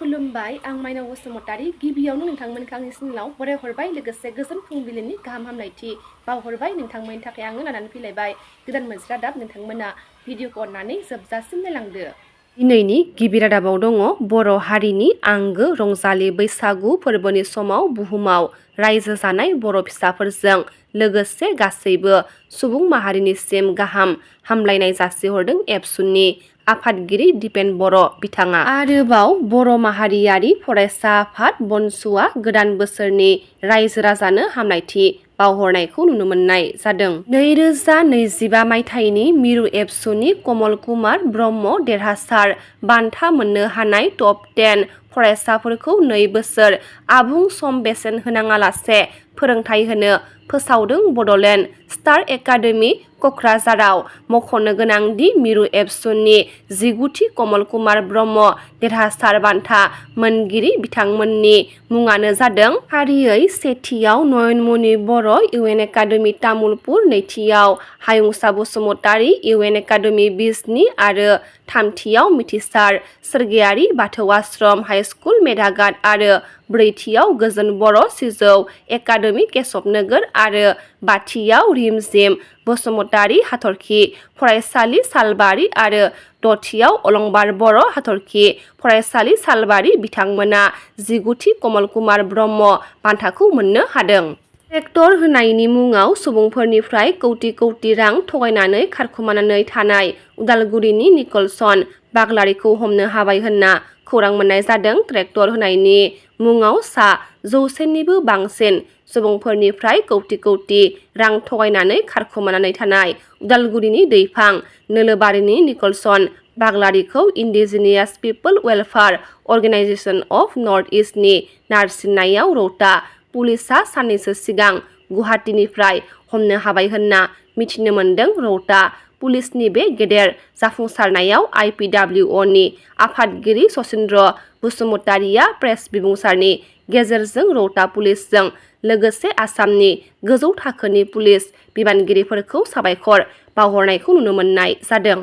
खुलुमबाय आं माइनाव बसुमतारी गिबियावनो नोंथांमोनखौ आंनि चेनेलाव बराय हरबाय लोगोसे गोजोन फुंबिलिनि गाहाम हामलायथि बावहरबाय नोंथांमोननि थाखाय आङो लानानै फैलायबाय गोदान मोनसे रादाब नोंथांमोना भिडिअखौ अननानै जोबजासिम नायलांदो। दिनैनि गिबि रादाबाव दङ बर' हारिनि आंगो रंजालि बैसागु फोरबोनि समाव बुहुमाव रायजो जानाय बर' फिसाफोरजों लोगोसे गासैबो सुबुं माहारिनिसिम गाहाम हामलायनाय जासिहरदों एबसुनि आफादगिरि दिपेन बर' बिथाङा। आरोबाव बर' माहारियारि फरायसा आफाद बनसुआ गोदान बोसोरनि रायजो राजानो हामलायथि बावहरनायखौ नुनो मोननाय जादों। 2025 मायथाइनि मिरु एबसुनि कमल कुमार ब्रह्म देरहासार बान्था मोननो हानाय टप 10 फरायसाफोरखौ 2 बोसोर आबुं सम बेसेन होनाङालासे फोरोंथाय होनो फोसावदों बड'लेण्ड स्टार एकाडेमि क'क्राझाराव। मख'नो गोनांदि मिरु एबसुनि 19थि कमल कुमार ब्रह्म देरहासार बान्था मोनगिरि बिथांमोननि मुङानो जादों फारियै सेथियाव नयनमणि बर' इउएन एकाडेमि तामुलपुर, नैथियाव हायुंसा बसुमतारी इउएन एकाडेमि बिजनि आरो थामथियाव मिथिसार सोरगोयारि बाथौ आश्रम हाइस्कुल मेधाघाट आरो ब्रैथियाव गोजोन बर' सिजौ एकाडेमि केशबनगर आरो बाथियाव रिमजिम बसुमतारी हाथरखि फरायसालि सालबारि आरो दथियाव अलंबार बर' हाथरखि फरायसालि सालबारि बिथांमोना 19थि कमल कुमार ब्रह्म बान्थाखौ मोननो हादों। ट्रेक्टर होनायनि मुङाव सुबुंफोरनिफ्राय कौटि रां थगायनानै खारखुमानानै थानाय उदालगुरिनि निकलसन बाग्लारिखौ हमनो हाबाय होनना खौरां मोननाय जादों। ट्रेक्टर होनायनि मुङाव सा 100निबो बांसिन सुबुंफोरनिफ्राय कौटि रां थगायनानै खारखुमानानै थानाय उदालगुरिनि दैफां नोलोबारिनि निकलसन बाग्लारिखौ indigenous people welfare organisation of north इस्टनि नारसिननायाव रौता पुलिसआ साननैसो सिगां गुवाहाटीनिफ्राय हमनो हाबाय होनना मिथिनो मोन्दों। रौता पुलिसनि बे गेदेर जाफुंसारनायाव IPWOनि आफादगिरि सचिन्द्र बसुमतारीया प्रेस बिबुंसारनि गेजेरजों रौता पुलिसजों लोगोसे आसामनि गोजौ थाखोनि पुलिस बिबानगिरिफोरखौ साबायखर बावहरनायखौ नुनो मोननाय जादों।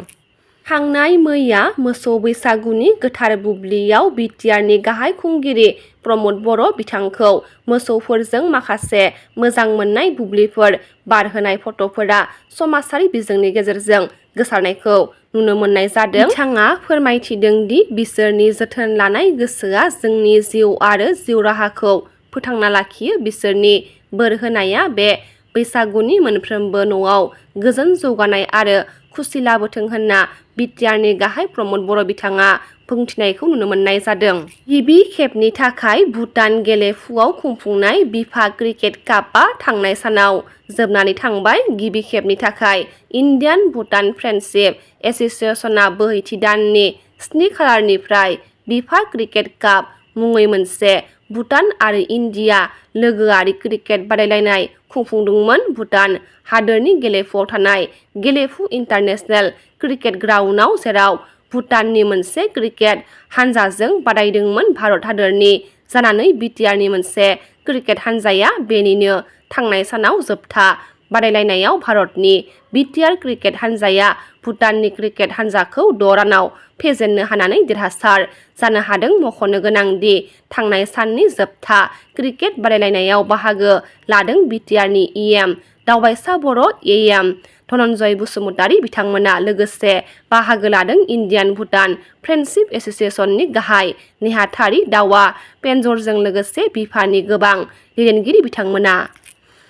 थांनाय मैया मोसौ बैसागुनि गोथार बुब्लियाव बिटिआरनि गाहाय खुंगिरि प्रमद बर' बिथांखौ मोसौफोरजों माखासे मोजां मोननाय बुब्लिफोर बारहोनाय फट'फोरा समाजारि बिजोंनि गेजेरजों गोसारनायखौ नुनो मोननाय जादों। बिथाङा फोरमायथिदों दि बिसोरनि जोथोन लानाय गोसोआ जोंनि जिउ आरो जिउ राहाखौ फोथांना लाखियो। बिसोरनि बोर होनाया बे बैसागुनि मोनफ्रोमबो न'आव गोजोन जौगानाय आरो खुसि लाबोथों होनना बिटिआरनि गाहाय प्रमद बर' बिथाङा बुंथिनायखौ नुनो मोननाय जादों। गिबि खेबनि थाखाय भुटान गेलेफुआव खुंफुंनाय बिफा क्रिकेट कापआ थांनाय सानाव जोबनानै थांबाय। गिबि खेबनि थाखाय इण्डियान भुटान फ्रेन्डशिप एस'सिएशनआ बोहैथि दाननि 7 खालारनिफ्राय बिफा क्रिकेट काप मुङै मोनसे भुटान आरो इण्डिया लोगोआरि क्रिकेट बादायलायनाय खुंफुंदोंमोन। भुटान हादोरनि गेलेफुआव थानाय गेलेफु इन्टारनेशनेल क्रिकेट ग्राउन्डआव, जेराव भुटाननि मोनसे क्रिकेट हानजाजों बादायदोंमोन भारत हादोरनि जानानै बिटिआरनि मोनसे क्रिकेट हानजाया। बेनिनो थांनाय सानाव जोबथा बादायलायनायाव भारतनि बिटिआर क्रिकेट हानजाया भुटाननि क्रिकेट हानजाखौ 6 रानाव फेजेननो हानानै देरहासार जानो हादों। मख'नो गोनांदि थांनाय साननि जोबथा क्रिकेट बादायलायनायाव बाहागो लादों बिटिआरनि EM Daobaisa Bodo' AM Dhananjay Basumatary बिथांमोना। लोगोसे बाहागो लादों इण्डियान भुटान फ्रेन्डशिप एस'सिएशननि गाहाय नेहाथारि दावा पेन्जरजों लोगोसे बिफानि गोबां दैदेनगिरि बिथांमोना।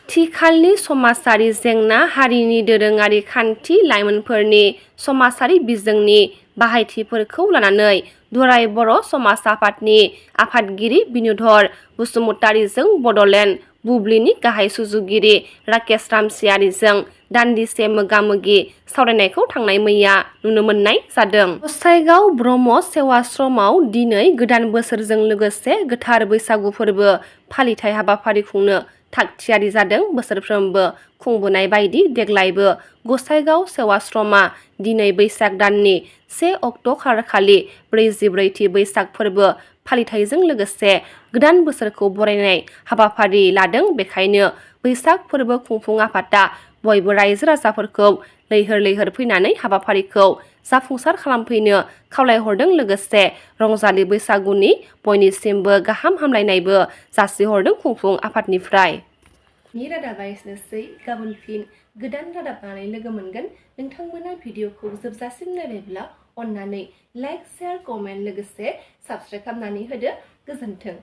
आथिखालनि समाजारि जेंना, हारिनि दोरोङारि खान्थि, लाइमोनफोरनि समाजारि बिजोंनि बाहायथिफोरखौ लानानै दुलाराय बर' समाज आफादनि आफादगिरि बिनुधर बसुमतारीजों बड'लेण्ड बुब्लिनि गाहाय सुजुगिरि राकेश रामसियारिजों दान्दिसे मोगा-मोगि सावरायनायखौ थांनाय मैया नुनो मोननाय जादों। गसाइगाव ब्रह्म सेवाश्रमआव दिनै गोदान बोसोरजों लोगोसे गोथार बैसागु फोरबो फालिथाय हाबाफारि खुंनो थागथियारि जादों। बोसोरफ्रोमबो खुंबोनाय बायदि देग्लायबो गसाइगाव सेवाश्रमा दिनै बैसाग दाननि 1 अक्ट' खालारखालि 44थि बैसाग फोरबो फालिथायजों लोगोसे गोदान बोसोरखौ बरायनाय हाबाफारि लादों। बेखायनो बैसाग फोरबो खुंफुं आफादा बयबो रायजो राजाफोरखौ लैहोर लैहोर फैनानै हाबाफारिखौ जाफुंसार खालामफैनो खावलायहरदों। लोगोसे रंजालि बैसागुनि बयनिसिमबो गाहाम हामलायनायबो जासिहरदों खुंफुं आफादनिफ्राय। रादाबा एसेनोसै, गाबोन फिन गोदान रादाब लानानै लोगो मोनगोन। नोंथांमोना भिडिअखौ जोबजासिम नायबायब्ला अन्नानै लाइक, शेयार, कमेन्ट लोगोसे साबस्क्राइब खालामनानै होदो। गोजोन्थों।